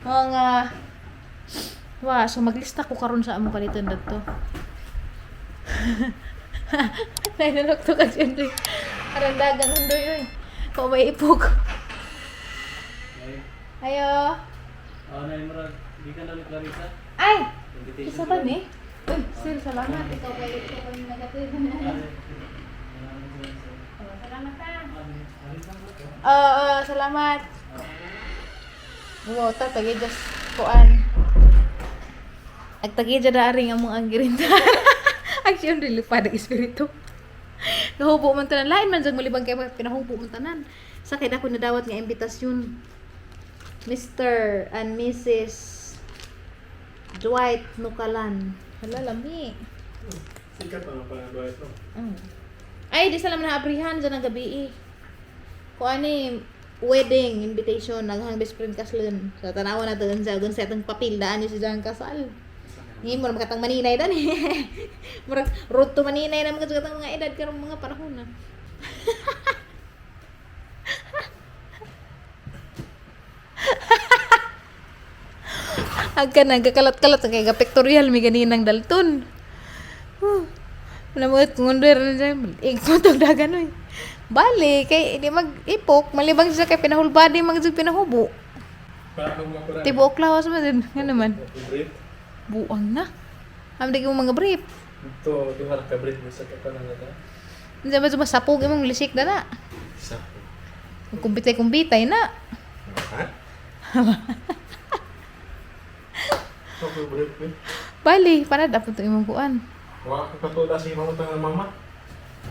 Mga wa, so maglista ko karon sa among palitan dadto. Nainanok to kasi undoy. Arandagan undoy oy. Kung may ipok. Ayo. Ah, na murag gikan na ni Clarissa. Ay, Invitation. isa ba ni? Uy, sir, salamat. Ikaw ba ito kami nagatid? Oh, salamat ha. Oo, salamat. Wow, ta tagi just kuan. Agtagi dyan na aring among anggirinta. Action dili pa ng espiritu. Nahubo man tanan lain man jag malibang kay mga pinahubo man tanan. Sakit ako nadawat nga imbitasyon. Mr. and Mrs. Dwight Nukalan. Hala lami. Sikat ang pangabayad no? Ay, di sila man naabrihan dyan ang gabi eh. Kung ano eh, wedding invitation, naghang best friend kaslon. Sa tanawa na to, sa gun sa itong papel, daan yun siya ang kasal. Ngayon mo katang maninay dan eh. Murag road to maninay na mga katang mga edad karong mga panahon na. Agka nagkakalat-kalat kay ga pictorial mi ganinang Dalton. Huh. Namuot kung under na dyan. Ikot ang dagan oy. Bali, kay di mag-ipok, malibang siya kay pinahulbadi, mag pinahubo. Paano mo ako Tibuok lawas mo din. Nga naman. Brief? Buang na. Amdig yung mga brief. Ito, duha na ka brief mo sa kapanan na ta. Hindi ba masapog imong lisik na na. Sa. Kumbitay-kumbitay na. Ha? Ako brief eh. Bali, panad apo to imong kuan. Wa ka katuda sa imong utang ng mama.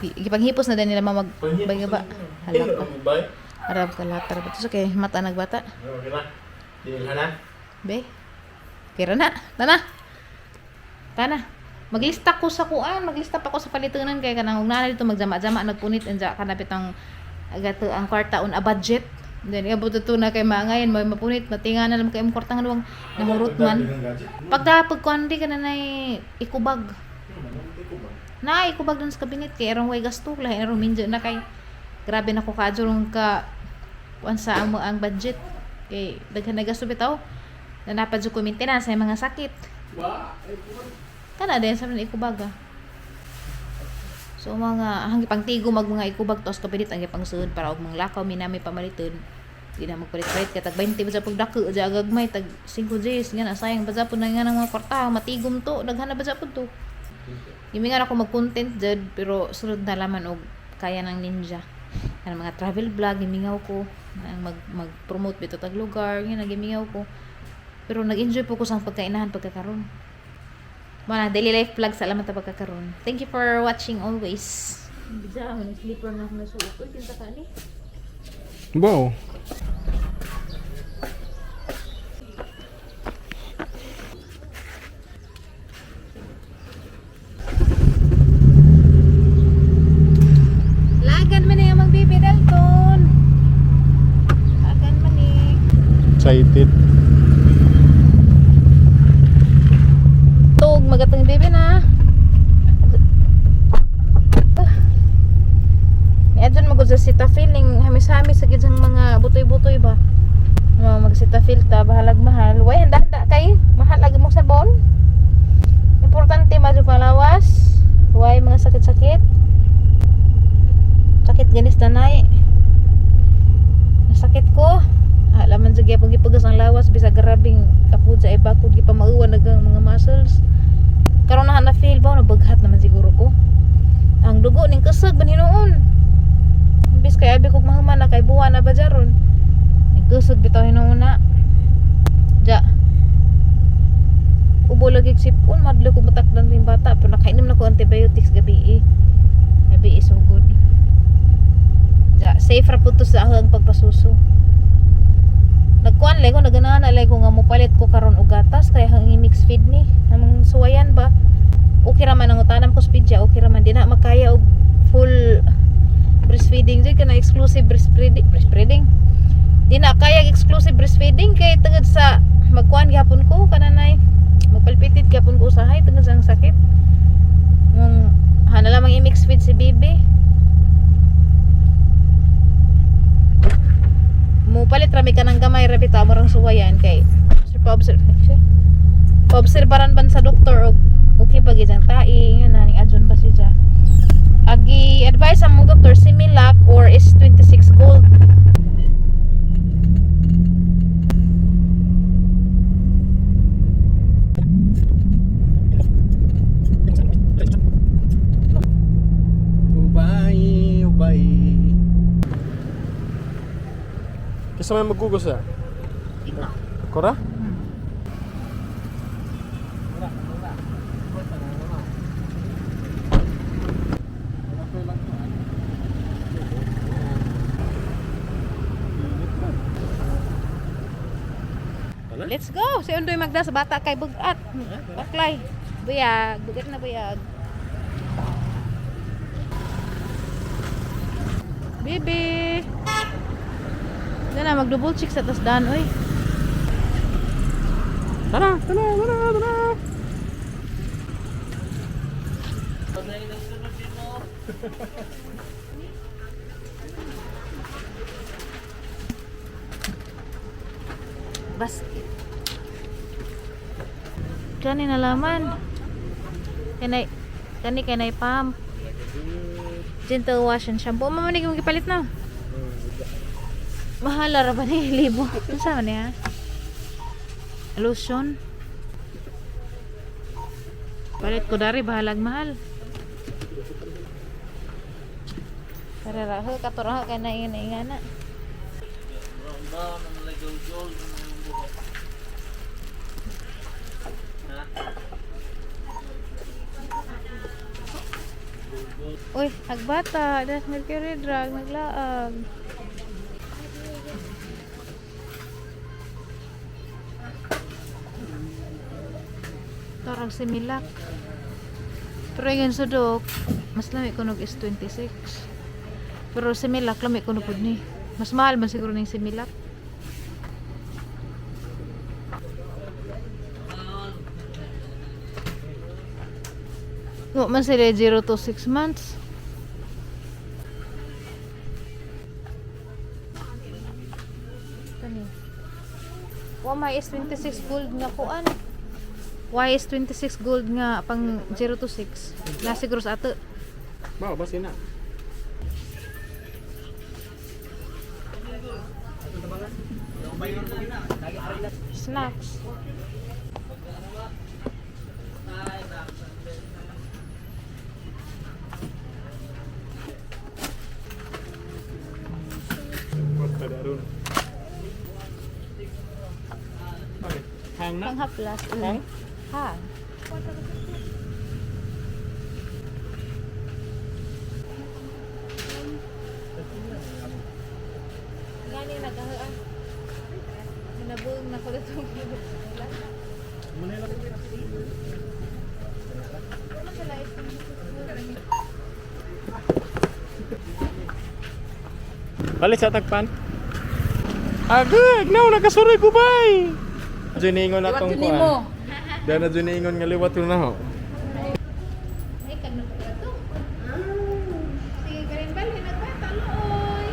Gipanghipos na din nila mamag Panghipos ba. na nila. Hala Hello, ka. ang bay. Arab ka lahat arab. Ito kay mata nagbata. Okay na. Dinilhan na. Be. Kira na. Tana. Tana. Maglista ko sa kuan, maglista pa ko sa palitunan kay kanang ug naa dito magjama-jama nagpunit anja kanapit ang gato ang kwarta on a budget. Then abot to na kay maangayan may mapunit matinga na lang kay imong kwarta nga luwang nahurot man. Pagka pagkuan di ka na nay ikubag. Na ikubag dun sa kabinet kay erong way gasto lahi erong minjo na kay grabe na ko kaadyo ka kuan sa amo ang budget kay daghan na gasto bitaw na napad jud ko maintenance sa mga sakit. Wa, Kana din sa mga ikubag ah. So mga ang gipangtigo mag mga ikubag tos kabinet ang gipangsuod para og mga lakaw minami pamaliton. Di na magpalit-palit kay tag 20 ba sa pagdako ja gagmay tag 5 Gs nga na sayang ba sa pud na nga ng mga kwarta matigom to daghan na ba sa pud to. Gimingan ako mag-content jud pero sunod na laman og kaya ng ninja. Ang mga travel vlog gimingaw ko, ang mag mag-promote bitaw tag lugar, nga gimingaw ko. Pero nag-enjoy po ko sa pagkainahan pagkakaron. Mga daily life vlog sa alaman ta pagkakaron. Thank you for watching always. Bisa man sleeper na ako nasuot. Uy, kinsa ka ni? Wow. Lagan man eh ang magbibi Dalton. Lagan man eh. Excited. Tug magatang bibi na. Niadyon magud sa Cetaphil ning hamis-hamis sa gid sang mga butoy-butoy ba. Mga mag Cetaphil ta bahalag mahal. Way handa-handa kay mahal agi mo sabon. Importante madyo palawas. Way mga sakit-sakit. Sakit ganis tanay. Nasakit ko. Alaman sa gyapon gipagas ang lawas bisag grabing kapudya ay bakod gipamauwan nagang mga muscles. Karon na na feel ba nabaghat naman siguro ko. Ang dugo ning kusog man hinuon. Imbis kay abi kog mahuman na kay buwan na ba jaron. Ning kusog bitaw hinuon na. Ja. Ubo lagi og sipon, madlo ko matakdan ning bata pero nakainom na ko antibiotics gabi eh. Gabi is so good. Ja, safe ra pud to sa ahang pagpasuso. Nagkuan lay ko naganahan na lay ko nga mopalit ko karon og gatas kay hang i-mix feed ni among suwayan ba. Okay ra man ang utanan ko sa pidya, okay ra man di na makaya og full breastfeeding jud kana exclusive breastfeeding, breastfeeding. Di na kaya og exclusive breastfeeding kay tungod sa magkuan gihapon ko kananay magpalpitit gihapon ko usahay tungod sa ang sakit. Mong hana lamang i-mix feed si bibi. Mupalit rami ka ng gamay ra bitaw mo rang suwayan kay Pa-observe. Pa-obserbaran ban sa doktor og okay ba gid ang tae nga na ning adjon ba siya. Agi advice ang mong doktor, Similac or S26 Gold. Ubay, ubay. Kisa may magugos ah. Kora? Let's go. Si Undoy magda sa bata kay bugat. Baklay. Buyag, bugat na buyag. Bibi. Dana mag double check sa tasdan oy. Tara, tara, tara, tara. Basket. Kani nalaman. Kanay kani kanay pump. Gentle wash and shampoo. Mama ni gipalit na. Mahal ra ba ni libo? Unsa man niya? Lotion. Palit ko dari bahalag mahal. Tara ra ho kato ra kay na ingana. Ba, nangalagaw-gol, nangalagaw. Ha? Uy, agbata, das nagcarry drug, naglaag. Tarang similak. Pero yung sudok, mas lami ko nog is 26. Pero similak, lami ko pud ni. Mas mahal man siguro ning similak. Wa man sila 0 to 6 months. Kani. Wa may S26 gold nga kuan. Why S26 gold nga pang 0 to 6? Na siguro sa ato. Ba, basi na. Snacks. Pagkadaron. Hang na. Pang haplas. Hang? Hang. Gani nagahaan. Nabuong na ko dito. Balik sa tagpan. Agag, now nakasuroy ko bay. Juningon na tong kuan. Dana juningon nga liwat na ho. Ay, kag napagkato. Sige, karin balhin nagbata, looy.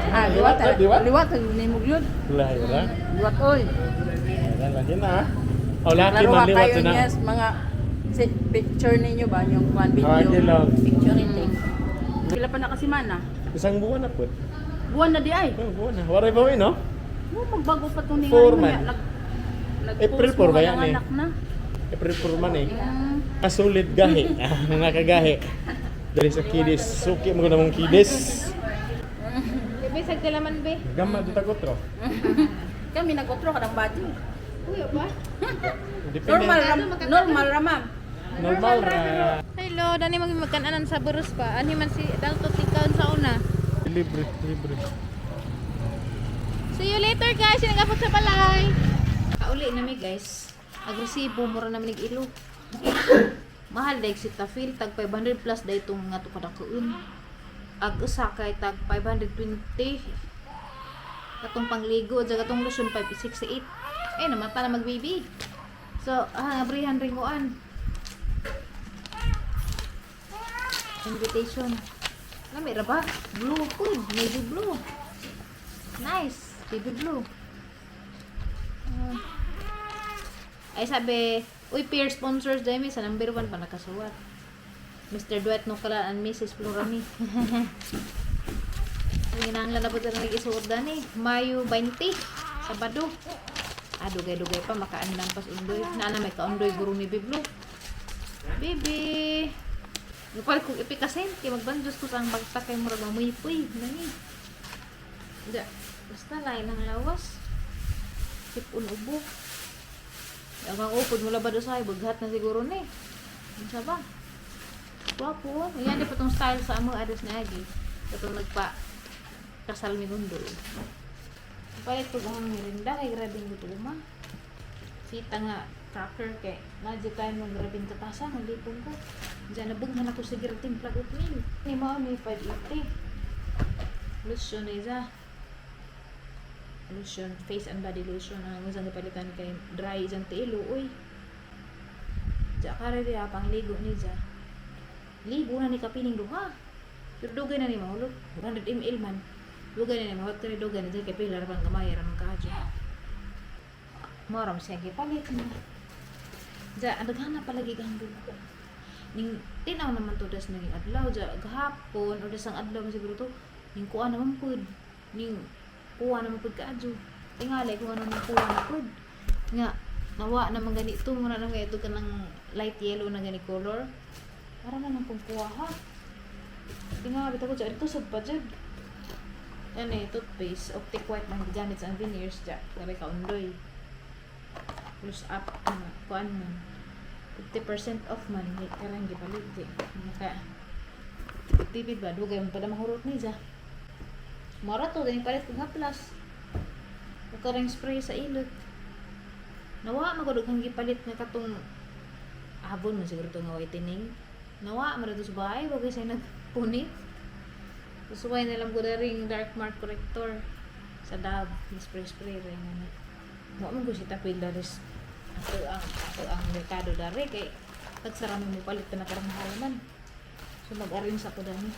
Ah, liwat. Liwat? Liwat ni mo gyud. Lahi ra. Liwat oy. Lagi na. Oh, laki Laro man liwat kayo na. niya mga si, picture ninyo ba yung kwan video? Ah, gilong. Picture mm. Pila pa na kasi mana? Isang buwan na po. Buwan na di ay. Oh, buwan na. Waray ba no? Mo magbago pa tong ninga Four niya. man. Nag nag-post April 4 mo ba yan nga eh? anak na. April 4 man eh. Kasulit gahi. Nakagahi. Dali sa kidis. Suki mo na mong kidis. Bebe, sagdalaman be. Gama do tagotro. Kami nagotro kadang bati. Uy, ba? Depende. Normal ra, normal ra ma'am. Normal ra. Hello, dani mag magkananan sa burus pa. Ani man si Dalto tikaon sa una. Libre, libre. See you later guys. Sinagapot sa balay. Kauli na mi guys. Agresibo mura na mi ilo. Mahal daig si Tafil tag 500 plus day itong nga to kadakuon. Ag usa kay tag 520. Katong pangligo jag katong lotion 568. Eh namata na mag baby. So, abrihan rin koan. Invitation. Lami ra ba? Blue po, navy blue. Nice. Baby blue. Ah. Ay sabi, uy, peer sponsors dami sa number 1 pa nakasuwat. Mr. Duet Nukala and Mrs. Florami. Ang ginanglan na po na nag-isuot dani. Mayo 20, Sabado. Ah, dugay-dugay pa, makaandang pas undoy. Naana may kaundoy guro ni Biblo. Bibi! Nupal kong ipikasin, kay magbanjos ko sa ang bagta kay murag mamuypoy. Nani? Da, basta lain ang lawas. Sipon ubo. Ang ang upod mula ba do sa baghat na siguro ni. Unsa ba? Gwapo. Ayan di pa tong style sa among adas na agi. Katong nagpa kasal mi gundoy. Palit ko ang merinda kay grabeng gutuma. Sita nga cracker kay nadyo tayo mong grabeng katasa nalipong ko. Diyan nabughan ako sa girting plug oatmeal. Ni mao ni 580. Lotion na isa. Lotion, face and body lotion. Ang isang gapalitan kay dry isang tiilo, uy. Diya ka rin diya, pangligo ni ja. Ligo na ni kapining duha. Pero dugay na ni mahulog. 100 ml man. Dugay na ni mahulog. Pero dugay na dyan kay pila pang gamay ramang kaadyo. Moram siya gipalit na. Ja, ang daghan na palagi kang dugo. Ning tinaw naman to das naging adlaw ja gahapon o das ang adlaw man siguro to ning kuha naman pud ning kuha naman pud kaadyo tingali kung ano ning kuha na pud nga nawa naman ganito muna naman ito kanang light yellow na gani color para na lang kung kuha ha tingali bitaw ko dyan ito sud pa jud yan eh toothpaste optic white man gigamit sa ang veneers ja grabe ka undoy plus up na kuan man 50% off man di karang gipalit di maka tipid-tipid ba dugay man pala mahurot ni ja mora to ganing palit kog haplas ug karang spray sa ilot nawa magud kang gipalit nga katong abon man siguro to nga whitening nawa man to sa bahay bagay sa nagpunit. Usuway na lang ko na ring dark mark corrector sa Dove spray spray rin nga na. Wa man ko si tapil daris ato ang merkado dari kay tagsarami mo palit na karang mahal man. So mag-arrange ako dani.